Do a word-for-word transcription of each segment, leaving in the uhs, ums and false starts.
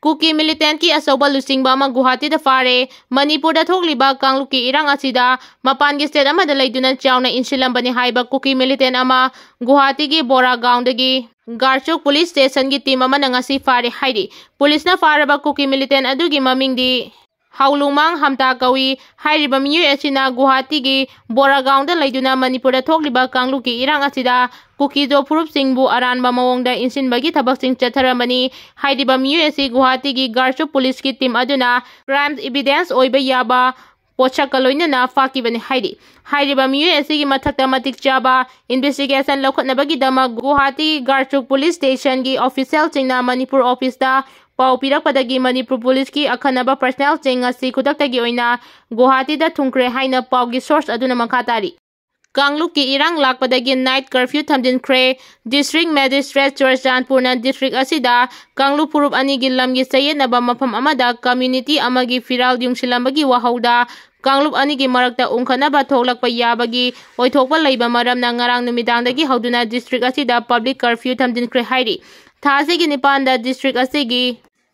ꯀꯨꯀꯤ ꯃꯤꯂꯤꯇꯦꯟꯠꯀꯤ ꯑꯆꯧꯕ ꯂꯨꯆꯤꯡꯕ ꯑꯃ ꯒꯨꯋꯥꯍꯥꯇꯤꯗ ꯐꯥꯔꯦ꯫ ꯃꯅꯤꯄꯨꯔꯗ ꯊꯣꯛꯂꯤꯕ ꯀꯥꯡꯂꯨꯞꯀꯤ ꯏꯔꯥꯡ ꯑꯁꯤꯗ ꯃꯄꯥꯟꯒꯤ ꯁ꯭ꯇꯦꯠ ꯑꯃꯗ ꯂꯩꯗꯨꯅ ꯆꯥꯎꯅ ꯏꯟꯁꯤꯜꯂꯝꯕꯅꯤ ꯍꯥꯏꯕ ꯀꯨꯀꯤ ꯃꯤꯂꯤꯇꯦꯟꯠ ꯑꯃ ꯒꯨꯋꯥꯍꯥꯇꯤꯒꯤ ꯕꯣꯔꯥꯒꯥꯎꯟꯗꯒꯤ ꯒꯥꯔꯆꯨꯛ ꯄꯨꯂꯤꯁ ꯁ꯭ꯇꯦꯁꯟꯒꯤ ꯇꯤꯝ ꯑꯃꯅ ꯉꯁꯤ ꯐꯥꯔꯦ ꯍꯥꯏꯔꯤ꯫ ꯄꯨꯂꯤꯁꯅ ꯐꯥꯔꯕ ꯀꯨꯀꯤ ꯃꯤꯂꯤꯇꯦꯟꯠ ꯑꯗꯨꯒꯤ ꯃꯃꯤꯡꯗꯤ ꯍꯥꯎꯂꯨꯃꯥꯡ ꯍꯝꯇꯥ ꯀꯧꯏ꯫ ꯍꯥꯏꯔꯤꯕ ꯃꯤꯑꯣꯏ ꯑꯁꯤꯅ ꯒꯨꯋꯥꯍꯥꯇꯤꯒꯤ ꯕꯣꯔꯥꯒꯥꯎꯟꯗ ꯂꯩꯗꯨꯅ ꯃꯅꯤꯄꯨꯔꯗ ꯊꯣꯛꯂꯤꯕ ꯀꯥꯡꯂꯨꯞꯀꯤ ꯏꯔꯥꯡ ꯑꯁꯤꯗ ꯀꯨꯀꯤꯖꯣ ꯐꯨꯔꯨꯞꯁꯤꯡꯕꯨ ꯑꯔꯥꯟꯕ ꯃꯑꯣꯡꯗ ꯏꯟꯁꯤꯟꯕꯒꯤ ꯊꯕꯛꯁꯤꯡ ꯆꯠꯊꯔꯝꯕꯅꯤ꯫ ꯍꯥꯏꯔꯤꯕ ꯃꯤꯑꯣꯏ ꯑꯁꯤ ꯒꯨꯋꯥꯍꯥꯇꯤꯒꯤ ꯒꯥꯔꯆꯨꯛ ꯄꯨꯂꯤꯁꯀꯤ ꯇꯤꯝ ꯑꯗꯨꯅ ꯀ꯭ꯔꯥꯏꯝ ꯏꯕꯤꯗꯦꯟꯁ ꯑꯣꯏꯕ ꯌꯥꯕ ꯄꯣꯠꯁꯛꯀ ꯂꯣꯏꯅꯅ ꯐꯥꯈꯤꯕꯅꯤ ꯍꯥꯏꯔꯤ꯫ ꯍꯥꯏꯔꯤꯕ ꯃꯤꯑꯣꯏ ꯑꯁꯤꯒꯤ ꯃꯊꯛꯇ ꯃꯇꯤꯛ ꯆꯥꯕ ꯏꯟꯚꯦꯁꯇꯤꯒꯦꯁꯟ ꯂꯧꯈꯠꯅꯕꯒꯤꯗꯃꯛ ꯒꯨꯋꯥꯍꯥꯇꯤ ꯒꯥꯔꯆꯨꯛ ꯄꯨꯂꯤꯁ ꯁ꯭ꯇꯦꯁꯟꯒꯤ ꯑꯣꯐꯤꯁꯤꯌꯦꯜꯁꯤꯡꯅ ꯃꯅꯤꯄꯨꯔ ꯑꯣꯐꯤꯁꯇ ꯄꯥꯎ ꯄꯤꯔꯛꯄꯗꯒꯤ ꯃꯅꯤꯄꯨꯔ ꯄꯨꯂꯤꯁꯀꯤ ꯑꯈꯟꯅꯕ ꯄꯔꯁꯅꯦꯜꯁꯤꯡ ꯉꯁꯤ ꯈꯨꯗꯛꯇꯒꯤ ꯑꯣꯏꯅ ꯒꯨꯋꯥꯍꯥꯇꯤꯗ ꯊꯨꯡꯈ꯭ꯔꯦ ꯍꯥꯏꯅ ꯄꯥꯎꯒꯤ ꯁꯣꯔꯁ ꯑꯗꯨꯅ ꯃꯈꯥ ꯇꯥꯔꯤ꯫ ꯀꯥꯡꯂꯨꯞꯀꯤ ꯏꯔꯥꯡ ꯂꯥꯛꯄꯗꯒꯤ ꯅꯥꯏꯠ ꯀꯔꯐ꯭ꯌꯨ ꯊꯝꯖꯤꯟꯈ꯭ꯔꯦ꯫ ꯗꯤꯁꯇ꯭ꯔꯤꯛ ꯃꯦꯖꯤꯁꯇ꯭ꯔꯦꯠ ꯆꯨꯔꯆꯥꯟꯄꯨꯔꯅ ꯗꯤꯁꯇ꯭ꯔꯤꯛ ꯑꯁꯤꯗ ꯀꯥꯡꯂꯨꯞ ꯐꯨꯔꯨꯞ ꯑꯅꯤꯒꯤ ꯂꯝꯒꯤ ꯆꯌꯦꯠꯅꯕ ꯃꯐꯝ ꯑꯃꯗ ꯀꯝꯃ꯭ꯌꯨꯅꯤꯇꯤ ꯑꯃꯒꯤ ꯐꯤꯔꯥꯜ ꯌꯨꯡꯁꯤꯜꯂꯝꯕꯒꯤ ꯋꯥꯍꯧꯗ ꯀꯥꯡꯂꯨꯞ ꯑꯅꯤꯒꯤ ꯃꯔꯛꯇ ꯎꯪꯈꯠꯅꯕ ꯊꯣꯛꯂꯛꯄ ꯌꯥꯕꯒꯤ ꯑꯣꯏꯊꯣꯛꯄ ꯂꯩꯕ ꯃꯔꯝꯅ ꯉꯔꯥꯡ ꯅꯨꯃꯤꯗꯥꯡꯗꯒꯤ ꯍꯧꯗꯨꯅ ꯗꯤꯁꯇ꯭ꯔꯤꯛ ꯑꯁꯤꯗ ꯄꯕ꯭ꯂꯤꯛ ꯀꯔꯐ꯭ꯌꯨ ꯊꯝꯖꯤꯟꯈ꯭ꯔꯦ ꯍꯥꯏꯔꯤ꯫ ꯊꯥ ꯑꯁꯤꯒꯤ ꯅꯤꯄꯥꯟꯗ ꯗꯤꯁꯇ꯭ꯔꯤꯛ ꯑꯁꯤꯒꯤ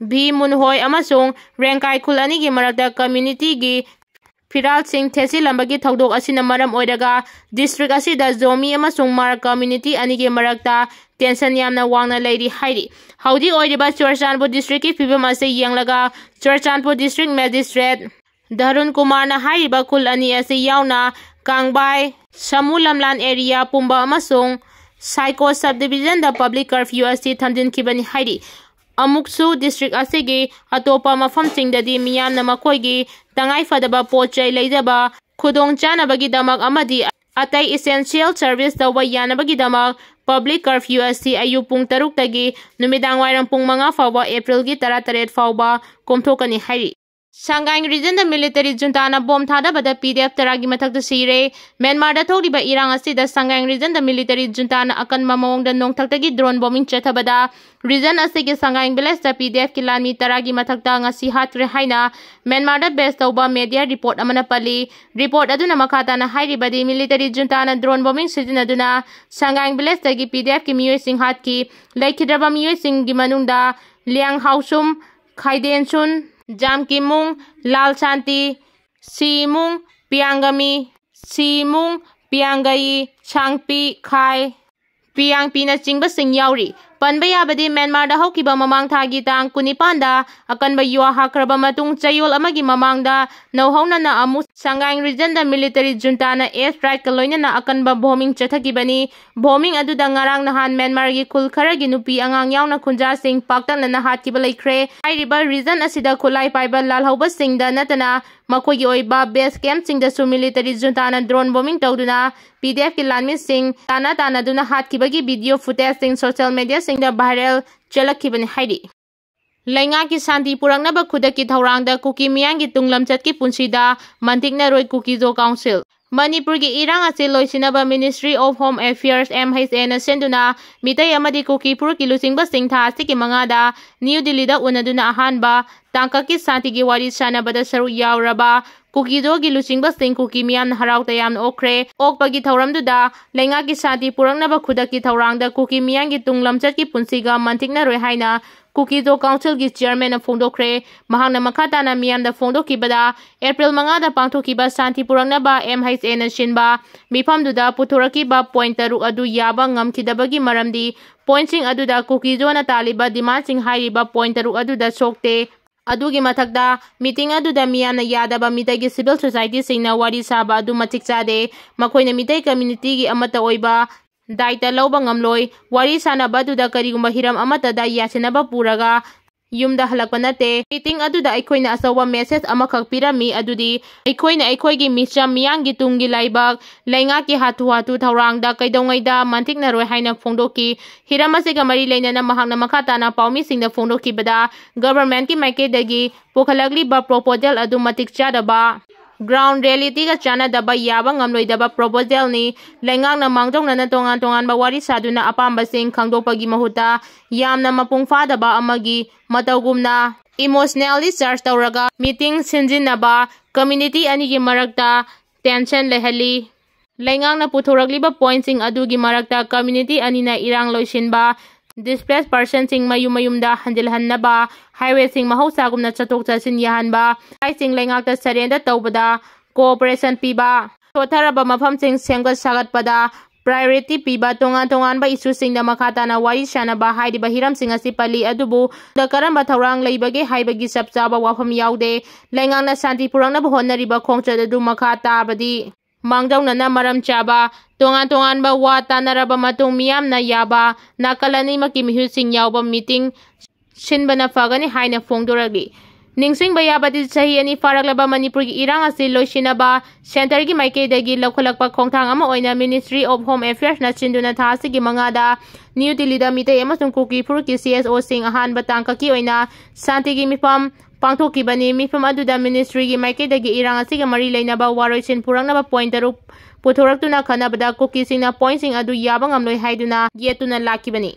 ꯚꯤ ꯃꯨꯟꯍꯣꯏ ꯑꯃꯁꯨꯡ ꯔꯦꯡꯀꯥꯏ ꯈꯨꯜ ꯑꯅꯤꯒꯤ ꯃꯔꯛꯇ ꯀꯝꯃ꯭ꯌꯨꯅꯤꯇꯤꯒꯤ ꯐꯤꯔꯥꯜꯁꯤꯡ ꯊꯦꯠꯆꯤꯜꯂꯝꯕꯒꯤ ꯊꯧꯗꯣꯛ ꯑꯁꯤꯅ ꯃꯔꯝ ꯑꯣꯏꯔꯒ ꯗꯤꯁꯇ꯭ꯔꯤꯛ ꯑꯁꯤꯗ ꯖꯣꯃꯤ ꯑꯃꯁꯨꯡ ꯃꯥꯔ ꯀꯝꯃ꯭ꯌꯨꯅꯤꯇꯤ ꯑꯅꯤꯒꯤ ꯃꯔꯛꯇ ꯇꯦꯟꯁꯟ ꯌꯥꯝꯅ ꯋꯥꯡꯅ ꯂꯩꯔꯤ ꯍꯥꯏꯔꯤ꯫ ꯍꯧꯖꯤꯛ ꯑꯣꯏꯔꯤꯕ ꯆꯨꯔꯆꯥꯟꯄꯨꯔ ꯗꯤꯁꯇ꯭ꯔꯤꯛꯀꯤ ꯐꯤꯕꯝ ꯑꯁꯤ ꯌꯦꯡꯂꯒ ꯆꯨꯔꯆꯥꯟꯄꯨꯔ ꯗꯤꯁꯇ꯭ꯔꯤꯛ ꯃꯦꯖꯤꯁꯇ꯭ꯔꯦꯠ ꯙꯔꯨꯟ ꯀꯨꯃꯥꯔꯅ ꯍꯥꯏꯔꯤꯕ ꯈꯨꯜ ꯑꯅꯤ ꯑꯁꯤ ꯌꯥꯎꯅ ꯀꯥꯡꯕꯥꯏ, ꯁꯃꯨ ꯂꯝꯂꯥꯟ ꯑꯦꯔꯤꯌꯥ ꯄꯨꯝꯕ ꯑꯃꯁꯨꯡ ꯁꯥꯏꯀꯣ ꯁꯕ ꯗꯤꯕꯤꯖꯟꯗ ꯄꯕ꯭ꯂꯤꯛ ꯀꯔꯐ꯭ꯌꯨ ꯑꯁꯤ ꯊꯝꯖꯤꯟꯈꯤꯕꯅꯤ ꯍꯥꯏꯔꯤ꯫ ꯑꯃꯨꯛꯁꯨ ꯗꯤꯁꯇ꯭ꯔꯤꯛ ꯑꯁꯤꯒꯤ ꯑꯇꯣꯞꯄ ꯃꯐꯝꯁꯤꯡꯗꯗꯤ ꯃꯤꯌꯥꯝꯅ ꯃꯈꯣꯏꯒꯤ ꯇꯉꯥꯏꯐꯗꯕ ꯄꯣꯠ ꯆꯩ ꯂꯩꯖꯕ ꯈꯨꯗꯣꯡ ꯆꯥꯅꯕꯒꯤꯗꯃꯛ ꯑꯃꯗꯤ ꯑꯇꯩ ꯏꯁꯦꯟꯁꯤꯌꯦꯜ ꯁꯔꯚꯤꯁ ꯇꯧꯕ ꯌꯥꯅꯕꯒꯤꯗꯃꯛ ꯄꯕ꯭ꯂꯤꯛ ꯀꯔꯐ꯭ꯌꯨ ꯑꯁꯤ ꯑꯌꯨꯛ ꯄꯨꯡ ꯇꯔꯨꯛꯇꯒꯤ ꯅꯨꯃꯤꯗꯥꯡ ꯋꯥꯏꯔꯝ ꯄꯨꯡ ꯃꯉꯥ ꯐꯥꯎꯕ ꯑꯦꯄ꯭ꯔꯤꯜꯒꯤ ꯇꯔꯥꯇꯔꯦꯠ ꯐꯥꯎꯕ ꯀꯣꯝꯊꯣꯛꯀꯅꯤ ꯍꯥꯏꯔꯤ꯫ ꯁꯪꯒꯥꯏ ꯔꯤꯖꯟꯗ ꯃꯤꯂꯤꯇꯔꯤ ꯖꯨꯟꯇꯥꯅ ꯕꯣꯝ ꯊꯥꯗꯕꯗ ꯄꯤ ꯗꯤ ꯑꯦꯐ ꯇꯔꯥꯒꯤ ꯃꯊꯛꯇ ꯁꯤꯔꯦ꯫ ꯃ꯭ꯌꯥꯟꯃꯥꯔꯗ ꯊꯣꯛꯂꯤꯕ ꯏꯔꯥꯡ ꯑꯁꯤꯗ ꯁꯪꯒꯥꯏ ꯔꯤꯖꯟꯗ ꯃꯤꯂꯤꯇꯔꯤ ꯖꯨꯟꯇꯥꯅ ꯑꯀꯟꯕ ꯃꯑꯣꯡꯗ ꯅꯣꯡꯊꯛꯇꯒꯤ ꯗ꯭ꯔꯣꯟ ꯕꯣꯝꯕꯤꯡ ꯆꯠꯊꯕꯗ ꯔꯤꯖꯟ ꯑꯁꯤꯒꯤ ꯁꯪꯒꯥꯏ ꯚꯤꯂꯦꯖꯇ ꯄꯤ ꯗꯤ ꯑꯦꯐꯀꯤ ꯂꯥꯟꯃꯤ ꯇꯔꯥꯒꯤ ꯃꯊꯛꯇ ꯉꯁꯤ ꯍꯥꯠꯈ꯭ꯔꯦ ꯍꯥꯏꯅ ꯃ꯭ꯌꯥꯟꯃꯥꯔꯗ ꯕꯦꯁ ꯇꯧꯕ ꯃꯦꯗꯤꯌꯥ ꯔꯤꯄꯣꯔꯠ ꯑꯃꯅ ꯄꯜꯂꯤ꯫ ꯔꯤꯄꯣꯔꯠ ꯑꯗꯨꯅ ꯃꯈꯥ ꯇꯥꯅ ꯍꯥꯏꯔꯤꯕꯗꯤ ꯃꯤꯂꯤꯇꯔꯤ ꯖꯨꯟꯇꯥꯅ ꯗ꯭ꯔꯣꯟ ꯕꯣꯝꯕꯤꯡ ꯁꯤꯖꯤꯟꯅꯗꯨꯅ ꯁꯪꯒꯥꯏ ꯚꯤꯂꯦꯖꯇꯒꯤ ꯄꯤ ꯗꯤ ꯑꯦꯐꯀꯤ ꯃꯤꯑꯣꯏꯁꯤꯡ ꯍꯥꯠꯈꯤ꯫ ꯂꯩꯈꯤꯗ꯭ꯔꯕ ꯃꯤꯑꯣꯏꯁꯤꯡꯒꯤ ꯃꯅꯨꯡꯗ ꯂꯤꯌꯥꯡ ꯍꯥꯎꯁꯨꯝ, ꯈꯥꯏꯗꯦꯟꯁꯨꯟ, ꯖꯥꯝꯀꯤꯃꯨꯡ, ꯂꯥꯜ ꯁꯥꯟꯇꯤ, ꯁꯤꯃꯨꯡ, ꯄꯤꯌꯥꯡꯒꯃꯤ, ꯁꯤꯃꯨꯡ, ꯄꯤꯌꯥꯡꯒꯌꯤ, ꯁꯥꯡꯄꯤ, ꯈꯥꯏ, ꯄꯤꯌꯥꯡꯄꯤꯅꯆꯤꯡꯕꯁꯤꯡ ꯌꯥꯎꯔꯤ꯫ ꯄꯟꯕ ꯌꯥꯕꯗꯤ ꯃ꯭ꯌꯥꯟꯃꯥꯔꯗ ꯍꯧꯈꯤꯕ ꯃꯃꯥꯡ ꯊꯥꯒꯤ ꯇꯥꯡ ꯀꯨꯟꯅꯤꯄꯥꯟꯗ ꯑꯀꯟꯕ ꯌꯨ ꯍꯥꯈ꯭ꯔꯕ ꯃꯇꯨꯡ ꯆꯌꯣꯜ ꯑꯃꯒꯤ ꯃꯃꯥꯡꯗ ꯅꯧꯍꯧꯅꯅ ꯑꯃꯨꯛ ꯁꯉꯥꯏ ꯔꯤꯖꯟꯗ ꯃꯤꯂꯤꯇꯔꯤ ꯖꯨꯟꯇꯥꯅ ꯑꯦꯌꯔ ꯁ꯭ꯇ꯭ꯔꯥꯏꯛꯀ ꯂꯣꯏꯅꯅ ꯑꯀꯟꯕ ꯕꯣꯝꯕꯤꯡ ꯆꯠꯊꯈꯤꯕꯅꯤ꯫ ꯕꯣꯝꯕꯤꯡ ꯑꯗꯨꯗ ꯉꯔꯥꯡ ꯅꯍꯥꯟ ꯃ꯭ꯌꯥꯟꯃꯥꯔꯒꯤ ꯈꯨꯜ ꯈꯔꯒꯤ ꯅꯨꯄꯤ ꯑꯉꯥꯡ ꯌꯥꯎꯅ ꯈꯨꯟꯖꯥꯁꯤꯡ ꯄꯥꯛꯇꯛꯅꯅ ꯍꯥꯠꯈꯤꯕ ꯂꯩꯈ꯭ꯔꯦ꯫ ꯍꯥꯏꯔꯤꯕ ꯔꯤꯖꯟ ꯑꯁꯤꯗ ꯈꯨꯠꯂꯥꯏ ꯄꯥꯏꯕ ꯂꯥꯜꯍꯧꯕꯁꯤꯡꯗ ꯅꯠꯇꯅ ꯃꯈꯣꯏꯒꯤ ꯑꯣꯏꯕ ꯕꯦꯁ ꯀꯦꯝꯞꯁꯤꯡꯗꯁꯨ ꯃꯤꯂꯤꯇꯔꯤ ꯖꯨꯟꯇꯥꯅ ꯗ꯭ꯔꯣꯟ ꯕꯣꯝꯕꯤꯡ ꯇꯧꯗꯨꯅ ꯄꯤ ꯗꯤ ꯑꯦꯐꯀꯤ ꯂꯥꯟꯃꯤꯁꯤꯡ ꯇꯥꯟꯅ ꯇꯥꯟꯅꯗꯨꯅ ꯍꯥꯠꯈꯤꯕꯒꯤ ꯚꯤꯗꯤꯑꯣ ꯐꯨꯇꯦꯖꯁꯤꯡ ꯁꯣꯁꯤꯌꯦꯜ ꯃꯦꯗꯤꯌꯥꯁꯤꯡꯗ ꯚꯥꯏꯔꯦꯜ ꯆꯦꯜꯂꯛꯈꯤꯕꯅꯤ ꯍꯥꯏꯔꯤ꯫ ꯂꯩꯉꯥꯛꯀꯤ ꯁꯥꯟꯇꯤ ꯄꯨꯔꯛꯅꯕ ꯈꯨꯗꯛꯀꯤ ꯊꯧꯔꯥꯡꯗ ꯀꯨꯀꯤ ꯃꯤꯌꯥꯝꯒꯤ ꯇꯨꯡ ꯂꯝꯆꯠꯀꯤ ꯄꯨꯟꯁꯤꯗ ꯃꯟꯇꯤꯛꯅꯔꯣꯏ ꯀꯨꯀꯤꯖꯣ ꯀꯥꯎꯟꯁꯤꯜ꯫ ꯃꯅꯤꯄꯨꯔꯒꯤ ꯏꯔꯥꯡ ꯑꯁꯤ ꯂꯣꯏꯁꯤꯟꯅꯕ Ministry of Home Affairs, M H A ꯅ ꯁꯤꯟꯗꯨꯅ ꯃꯤꯇꯩ ꯑꯃꯗꯤ ꯀꯨꯀꯤ ꯐꯨꯔꯨꯞꯀꯤ ꯂꯨꯆꯤꯡꯕꯁꯤꯡ ꯊꯥ ꯑꯁꯤꯒꯤ ꯃꯉꯥꯗ ꯅ꯭ꯌꯨ ꯗꯤꯜꯂꯤꯗ ꯎꯅꯗꯨꯅ ꯑꯍꯥꯟꯕ ꯇꯥꯡꯀꯛꯀꯤ ꯁꯥꯟꯇꯤꯒꯤ ꯋꯥꯔꯤ ꯁꯥꯟꯅꯕꯗ ꯁꯔꯨꯛ ꯌꯥꯎꯔꯕ ꯀꯨꯀꯤꯖꯣꯒꯤ ꯂꯨꯆꯤꯡꯕꯁꯤꯡ ꯀꯨꯀꯤ ꯃꯤꯌꯥꯝꯅ ꯍꯔꯥꯎ ꯇꯌꯥꯝꯅ ꯑꯣꯛꯈ꯭ꯔꯦ꯫ ꯑꯣꯛꯄꯒꯤ ꯊꯧꯔꯝꯗꯨꯗ ꯂꯩꯉꯥꯛꯀꯤ ꯁꯥꯟꯇꯤ ꯄꯨꯔꯛꯅꯕ ꯈꯨꯗꯛꯀꯤ ꯊꯧꯔꯥꯡꯗ ꯀꯨꯀꯤ ꯃꯤꯌꯥꯝꯒꯤ ꯇꯨꯡ ꯂꯝꯆꯠꯀꯤ ꯄꯨꯟꯁꯤꯒ ꯃꯟꯇꯤꯛꯅꯔꯣꯏ ꯍꯥꯏꯅ ꯀꯨꯀꯤꯖꯣ ꯀꯥꯎꯟꯁꯤꯜꯒꯤ ꯆꯤꯌꯔꯃꯦꯟꯅ ꯐꯣꯡꯗꯣꯛꯈ꯭ꯔꯦ꯫ ꯃꯍꯥꯛꯅ ꯃꯈꯥ ꯇꯥꯅ ꯃꯤꯌꯥꯝꯗ ꯐꯣꯡꯗꯣꯛꯈꯤꯕꯗ, ꯑꯦꯄ꯭ꯔꯤꯜ ꯃꯉꯥꯗ ꯄꯥꯡꯊꯣꯛꯈꯤꯕ ꯁꯥꯟꯇꯤ ꯄꯨꯔꯛꯅꯕ M H A ꯅ ꯁꯤꯟꯕ ꯃꯤꯐꯝꯗꯨꯗ ꯄꯨꯊꯣꯔꯛꯈꯤꯕ ꯄꯣꯏꯟꯠ ꯇꯔꯨꯛ ꯑꯗꯨ ꯌꯥꯕ ꯉꯝꯈꯤꯗꯕꯒꯤ ꯃꯔꯝꯗꯤ ꯄꯣꯏꯟꯠꯁꯤꯡ ꯑꯗꯨꯗ ꯀꯨꯀꯤꯖꯣꯅ ꯇꯥꯜꯂꯤꯕ ꯗꯤꯃꯥꯟꯁꯤꯡ ꯍꯥꯏꯔꯤꯕ ꯄꯣꯏꯟꯠ ꯇꯔꯨꯛ ꯑꯗꯨꯗ ꯁꯣꯛꯇꯦ꯫ ꯑꯗꯨꯒꯤ ꯃꯊꯛꯇ, ꯃꯤꯇꯤꯡ ꯑꯗꯨꯗ ꯃꯤꯌꯥꯝꯅ ꯌꯥꯗꯕ ꯃꯤꯇꯩꯒꯤ ꯁꯤꯚꯤꯜ ꯁꯣꯁꯥꯏꯇꯤꯁꯤꯡꯅ ꯋꯥꯔꯤ ꯁꯥꯕ ꯑꯗꯨ ꯃꯇꯤꯛ ꯆꯥꯗꯦ꯫ ꯃꯈꯣꯏꯅ ꯃꯤꯇꯩ ꯀꯝꯃ꯭ꯌꯨꯅꯤꯇꯤꯒꯤ ꯑꯃꯠꯇ ꯑꯣꯏꯕ ꯗꯥꯏꯇ ꯂꯧꯕ ꯉꯝꯂꯣꯏ꯫ ꯋꯥꯔꯤ ꯁꯥꯅꯕ ꯑꯗꯨꯗ ꯀꯔꯤꯒꯨꯝꯕ ꯍꯤꯔꯝ ꯑꯃꯠꯇꯗ ꯌꯥꯁꯤꯟꯅꯕ ꯄꯨꯔꯒ ꯌꯨꯝꯗ ꯍꯜꯂꯛꯄ ꯅꯠꯇꯦ꯫ ꯃꯤꯇꯤꯡ ꯑꯗꯨꯗ ꯑꯩꯈꯣꯏꯅ ꯑꯆꯧꯕ ꯃꯦꯁꯦꯖ ꯑꯃꯈꯛ ꯄꯤꯔꯝꯃꯤ, ꯑꯗꯨꯗꯤ ꯑꯩꯈꯣꯏꯅ ꯑꯩꯈꯣꯏꯒꯤ ꯃꯤꯆꯝ ꯃꯤꯌꯥꯝꯒꯤ ꯇꯨꯡꯒꯤ ꯂꯩꯕꯥꯛ ꯂꯩꯉꯥꯛꯀꯤ ꯍꯥꯊꯨ ꯍꯥꯊꯨ ꯊꯧꯔꯥꯡꯗ ꯀꯩꯗꯧꯉꯩꯗ ꯃꯟꯇꯤꯛꯅꯔꯣꯏ ꯍꯥꯏꯅ ꯐꯣꯡꯗꯣꯛꯈꯤ꯫ ꯍꯤꯔꯝ ꯑꯁꯤꯒ ꯃꯔꯤ ꯂꯩꯅꯅ ꯃꯍꯥꯛꯅ ꯃꯈꯥ ꯇꯥꯅ ꯄꯥꯎꯃꯤꯁꯤꯡꯗ ꯐꯣꯡꯗꯣꯛꯈꯤꯕꯗ, ꯒꯚꯔꯟꯃꯦꯟꯠꯀꯤ ꯃꯥꯏꯀꯩꯗꯒꯤ ꯄꯨꯈꯠꯂꯛꯂꯤꯕ ꯄ꯭ꯔꯣꯄꯣꯖꯦꯜ ꯑꯗꯨ ꯃꯇꯤꯛ ꯆꯥꯗꯕ, ꯒ꯭ꯔꯥꯎꯟ ꯔꯤꯌꯦꯂꯤꯇꯤꯒ ꯆꯥꯟꯅꯗꯕ, ꯌꯥꯕ ꯉꯝꯂꯣꯏꯗꯕ ꯄ꯭ꯔꯣꯄꯣꯖꯦꯜꯅꯤ꯫ ꯂꯩꯉꯥꯛꯅ ꯃꯥꯡꯖꯧꯅꯅ ꯇꯣꯉꯥꯟ ꯇꯣꯉꯥꯟꯕ ꯋꯥꯔꯤ ꯁꯥꯗꯨꯅ ꯑꯄꯥꯝꯕꯁꯤꯡ ꯈꯪꯗꯣꯛꯄꯒꯤ ꯃꯍꯨꯠꯇ ꯌꯥꯝꯅ ꯃꯄꯨꯡ ꯐꯥꯗꯕ ꯑꯃꯒꯤ ꯃꯇꯧꯒꯨꯝꯅ ꯏꯃꯣꯁꯅꯦꯜꯂꯤ ꯆꯥꯔꯖ ꯇꯧꯔꯒ ꯃꯤꯇꯤꯡ ꯁꯤꯟꯖꯤꯟꯅꯕ, ꯀꯝꯃ꯭ꯌꯨꯅꯤꯇꯤ ꯑꯅꯤꯒꯤ ꯃꯔꯛꯇ ꯇꯦꯟꯁꯟ ꯂꯩꯍꯜꯂꯤ꯫ ꯂꯩꯉꯥꯛꯅ ꯄꯨꯊꯣꯔꯛꯂꯤꯕ ꯄꯣꯏꯟꯠꯁꯤꯡ ꯑꯗꯨꯒꯤ ꯃꯔꯛꯇ ꯀꯝꯃ꯭ꯌꯨꯅꯤꯇꯤ ꯑꯅꯤꯅ ꯏꯔꯥꯡ ꯂꯣꯏꯁꯤꯟꯕ, displaced personꯁꯤꯡ ꯃꯌꯨꯝ ꯃꯌꯨꯝꯗ ꯍꯟꯖꯤꯜꯍꯟꯅꯕ, highwayꯁꯤꯡ ꯃꯍꯧꯁꯥꯒꯨꯝꯅ ꯆꯠꯊꯣꯛ ꯆꯠꯁꯤꯟ ꯌꯥꯍꯟꯕ, ꯂꯩꯀꯥꯏꯁꯤꯡ ꯂꯩꯉꯥꯛꯇ surrender ꯇꯧꯕꯗ cooperation ꯄꯤꯕ, ꯁꯣꯠꯊꯔꯕ ꯃꯐꯝꯁꯤꯡ ꯁꯦꯝꯒꯠ ꯁꯥꯒꯠꯄꯗ priority ꯄꯤꯕ, ꯇꯣꯉꯥꯟ ꯇꯣꯉꯥꯟꯕ issueꯁꯤꯡꯗ ꯃꯈꯥ ꯇꯥꯅ ꯋꯥꯔꯤ ꯁꯥꯅꯕ ꯍꯥꯏꯔꯤꯕ ꯍꯤꯔꯝꯁꯤꯡ ꯑꯁꯤ ꯄꯜꯂꯤ꯫ ꯑꯗꯨꯕꯨ ꯀꯔꯝꯕ ꯊꯧꯔꯥꯡ ꯂꯩꯕꯒꯦ ꯍꯥꯏꯕꯒꯤ ꯆꯞ ꯆꯥꯕ ꯋꯥꯐꯝ ꯌꯥꯎꯗꯦ꯫ ꯂꯩꯉꯥꯛꯅ ꯁꯥꯟꯇꯤ ꯄꯨꯔꯛꯅꯕ ꯍꯣꯠꯅꯔꯤꯕ ꯈꯣꯡꯆꯠ ꯑꯗꯨ ꯃꯈꯥ ꯇꯥꯕꯗꯤ ꯃꯥꯡꯖꯧꯅꯅ ꯃꯔꯝ ꯆꯥꯕ, ꯇꯣꯉꯥꯟ ꯇꯣꯉꯥꯟꯕ ꯋꯥ ꯇꯥꯅꯔꯕ ꯃꯇꯨꯡ ꯃꯤꯌꯥꯝꯅ ꯌꯥꯕ ꯅꯥꯀꯜ ꯑꯅꯤꯃꯛꯀꯤ ꯃꯤꯍꯨꯠꯁꯤꯡ ꯌꯥꯎꯕ meeting ꯁꯤꯟꯕꯅ ꯐꯒꯅꯤ ꯍꯥꯏꯅ ꯐꯣꯡꯗꯣꯔꯛꯂꯤ꯫ ꯅꯤꯡꯁꯤꯡꯕ ꯌꯥꯕꯗꯤ, ꯆꯍꯤ ꯑꯅꯤ ꯐꯥꯔꯛꯂꯕ ꯃꯅꯤꯄꯨꯔꯒꯤ ꯏꯔꯥꯡ ꯑꯁꯤ ꯂꯣꯏꯁꯤꯟꯅꯕ centreꯒꯤ ꯃꯥꯏꯀꯩꯗꯒꯤ ꯂꯧꯈꯠꯂꯛꯄ ꯈꯣꯡꯊꯥꯡ ꯑꯃ ꯑꯣꯏꯅ Ministry of Home Affairsꯅ ꯁꯤꯟꯗꯨꯅ ꯊꯥ ꯑꯁꯤꯒꯤ ꯃꯉꯥꯗ ꯅ꯭ꯌꯨ ꯗꯤꯜꯂꯤꯗ ꯃꯤꯇꯩ ꯑꯃꯁꯨꯡ ꯀꯨꯀꯤ ꯐꯨꯔꯨꯞꯀꯤ CSOꯁꯤꯡ ꯑꯍꯥꯟꯕ ꯇꯥꯡꯀꯛꯀꯤ ꯑꯣꯏꯅ ꯁꯥꯟꯇꯤꯒꯤ ꯃꯤꯐꯝ ꯄꯥꯡꯊꯣꯛꯈꯤꯕꯅꯤ꯫ ꯃꯤꯐꯝ ꯑꯗꯨꯗ ministryꯒꯤ ꯃꯥꯏꯀꯩꯗꯒꯤ ꯏꯔꯥꯡ ꯑꯁꯤꯒ ꯃꯔꯤ ꯂꯩꯅꯕ ꯋꯥꯔꯣꯏꯁꯤꯟ ꯄꯨꯔꯛꯅꯕ point ꯇꯔꯨꯛ ꯄꯨꯊꯣꯔꯛꯇꯨꯅ ꯈꯟꯅꯕꯗ ꯀꯨꯀꯤꯁꯤꯡꯅ pointꯁꯤꯡ ꯑꯗꯨ ꯌꯥꯕ ꯉꯝꯂꯣꯏ ꯍꯥꯏꯗꯨꯅ ꯌꯦꯠꯇꯨꯅ ꯂꯥꯛꯈꯤꯕꯅꯤ꯫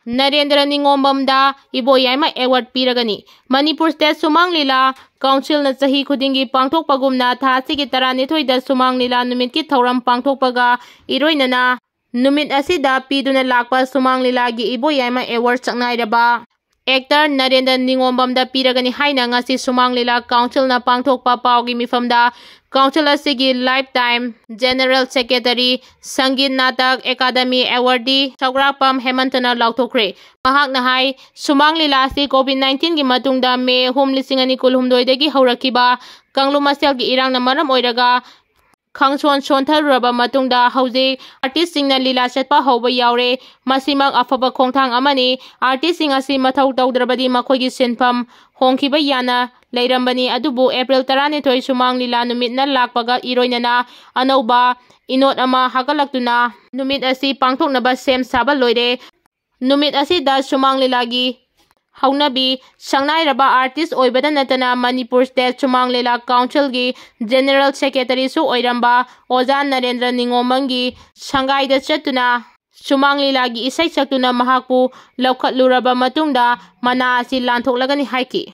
ꯅꯔꯦꯟꯗ꯭ꯔ ꯅꯤꯉꯣꯝꯕꯝꯗ ꯏꯕꯣꯌꯥꯏꯃ award ꯄꯤꯔꯒꯅꯤ꯫ ꯃꯅꯤꯄꯨꯔ State ꯁꯨꯃꯥꯡ ꯂꯤꯂꯥ Councilꯅ ꯆꯍꯤ ꯈꯨꯗꯤꯡꯒꯤ ꯄꯥꯡꯊꯣꯛꯄꯒꯨꯝꯅ ꯊꯥ ꯑꯁꯤꯒꯤ ꯇꯔꯥꯅꯤꯊꯣꯏꯗ ꯁꯨꯃꯥꯡ ꯂꯤꯂꯥ ꯅꯨꯃꯤꯠꯀꯤ ꯊꯧꯔꯝ ꯄꯥꯡꯊꯣꯛꯄꯒ ꯏꯔꯣꯏꯅꯅ ꯅꯨꯃꯤꯠ ꯑꯁꯤꯗ ꯄꯤꯗꯨꯅ ꯂꯥꯛꯄ ꯁꯨꯃꯥꯡ ꯂꯤꯂꯥꯒꯤ ꯏꯕꯣꯌꯥꯏꯃ award ꯁꯛꯅꯥꯏꯔꯕ actor ꯅꯔꯦꯟꯗ꯭ꯔ ꯅꯤꯉꯣꯝꯕꯝꯗ ꯄꯤꯔꯒꯅꯤ ꯍꯥꯏꯅ ꯉꯁꯤ ꯁꯨꯃꯥꯡ ꯂꯤꯂꯥ Councilꯅ ꯄꯥꯡꯊꯣꯛꯄ ꯄꯥꯎꯒꯤ ꯃꯤꯐꯝꯗ Council ꯑꯁꯤꯒꯤ lifetime General Secretary, Sangeet Natak academy awardee ꯁꯧꯒ꯭ꯔꯥꯛꯄꯝ ꯍꯦꯃꯟꯇꯅ ꯂꯥꯎꯊꯣꯛꯈ꯭ꯔꯦ꯫ ꯃꯍꯥꯛꯅ ꯍꯥꯏ, ꯁꯨꯃꯥꯡ ꯂꯤꯂꯥ ꯑꯁꯤ COVID nineteenꯒꯤ ꯃꯇꯨꯡꯗ ꯃꯦ ꯑꯍꯨꯝ, ꯂꯤꯁꯤꯡ ꯑꯅꯤ ꯀꯨꯟꯍꯨꯝꯗꯣꯏꯗꯒꯤ ꯍꯧꯔꯛꯈꯤꯕ ꯀꯥꯡꯂꯨꯞ ꯃꯁꯦꯜꯒꯤ ꯏꯔꯥꯡꯅ ꯃꯔꯝ ꯑꯣꯏꯔꯒ ꯈꯪꯁꯣꯟ ꯁꯣꯟꯊꯔꯨꯔꯕ ꯃꯇꯨꯡꯗ ꯍꯧꯖꯤꯛ artistꯁꯤꯡꯅ ꯂꯤꯂꯥ ꯆꯠꯄ ꯍꯧꯕ ꯌꯥꯎꯔꯦ꯫ ꯃꯁꯤꯃꯛ ꯑꯐꯕ ꯈꯣꯡꯊꯥꯡ ꯑꯃꯅꯤ꯫ Artistꯁꯤꯡ ꯑꯁꯤ ꯃꯊꯧ ꯇꯧꯗ꯭ꯔꯕꯗꯤ ꯃꯈꯣꯏꯒꯤ ꯁꯤꯟꯐꯝ ꯍꯣꯡꯈꯤꯕ ꯌꯥꯅ ꯂꯩꯔꯝꯕꯅꯤ꯫ ꯑꯗꯨꯕꯨ April ꯇꯔꯥꯅꯤꯊꯣꯏ ꯁꯨꯃꯥꯡ ꯂꯤꯂꯥ ꯅꯨꯃꯤꯠꯅ ꯂꯥꯛꯄꯒ ꯏꯔꯣꯏꯅꯅ ꯑꯅꯧꯕ ꯏꯅꯣꯠ ꯑꯃ ꯍꯥꯒꯠꯂꯛꯇꯨꯅ ꯅꯨꯃꯤꯠ ꯑꯁꯤ ꯄꯥꯡꯊꯣꯛꯅꯕ ꯁꯦꯝ ꯁꯥꯕ ꯂꯣꯏꯔꯦ꯫ ꯅꯨꯃꯤꯠ ꯑꯁꯤꯗ ꯁꯨꯃꯥꯡ ꯂꯤꯂꯥꯒꯤ ꯍꯧꯅꯕꯤ ꯁꯪꯅꯥꯏꯔꯕ artist ꯑꯣꯏꯕꯗ ꯅꯠꯇꯅ ꯃꯅꯤꯄꯨꯔ State ꯁꯨꯃꯥꯡ ꯂꯤꯂꯥ Councilꯒꯤ General Secretaryꯁꯨ ꯑꯣꯏꯔꯝꯕ ꯑꯣꯖꯥ ꯅꯔꯦꯟꯗ꯭ꯔ ꯅꯤꯉꯣꯝꯕꯝꯒꯤ ꯁꯪꯒꯥꯏꯗ ꯆꯠꯇꯨꯅ ꯁꯨꯃꯥꯡ ꯂꯤꯂꯥꯒꯤ ꯏꯁꯩ ꯁꯛꯇꯨꯅ ꯃꯍꯥꯛꯄꯨ ꯂꯧꯈꯠꯂꯨꯔꯕ ꯃꯇꯨꯡꯗ ꯃꯅꯥ ꯑꯁꯤ ꯂꯥꯟꯊꯣꯛꯂꯒꯅꯤ ꯍꯥꯏꯈꯤ꯫